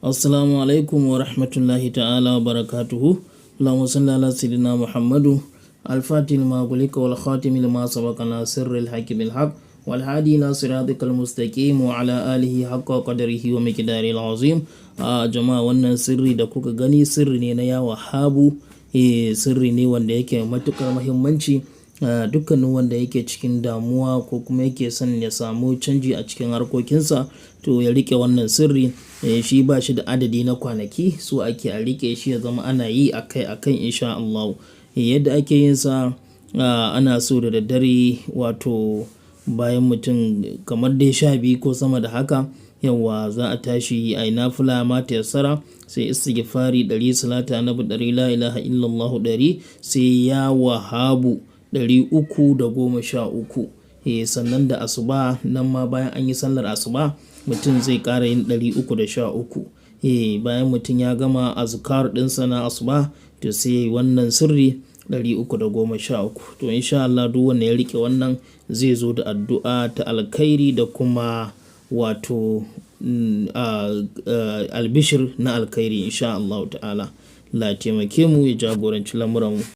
Assalamu alaikum wa rahmatullahi ta'ala wa barakatuhu. Allahumma salli ala sayyidina Muhammadu al-Fatih lima ughliqa wal khatim lima sabaqa nasiril haqqi bil haqq wal hadi ila siratikal mustaqim wa ala alihi haqqa qadrihi wa miqdaril azim. A jama'a, wannan sirri da kuka gani sirri ne na ya Wahabu, sirri ne wanda yake matukar muhimmanci. Dukkanin wanda yake cikin damuwa ko kuma yake son ya samu canji a cikin harkokinsa, to ya riƙe wannan sirri. Shi ba shi da adadi na kwanaki, so ake a riƙe shi ya zama ana yi akai akai insha Allahu. Yadda ake yin sa, ana so da daddare, wato bayan mutum kamar dai 12 ko sama da haka, yauwa, za a tashi ayi nafila ma tayassara, sai istighfari 100, salatu annabi 100, la ilaha illallahu 100, sai ya Wahabu 313. Sannan da asuba nan ma, bayan an yi sallar asuba, mutum zai ƙara yin 313. Bayan mutum ya gama azkar ɗinsa na asuba, to sai wannan sirri 313. To insha Allah duk wanda ya riƙe wannan zai zo da addu'a ta alkhairi da kuma wato albishir na alkhairi insha Allahu ta'ala. Allah ya taimake mu, ya jagoranci lamuranmu.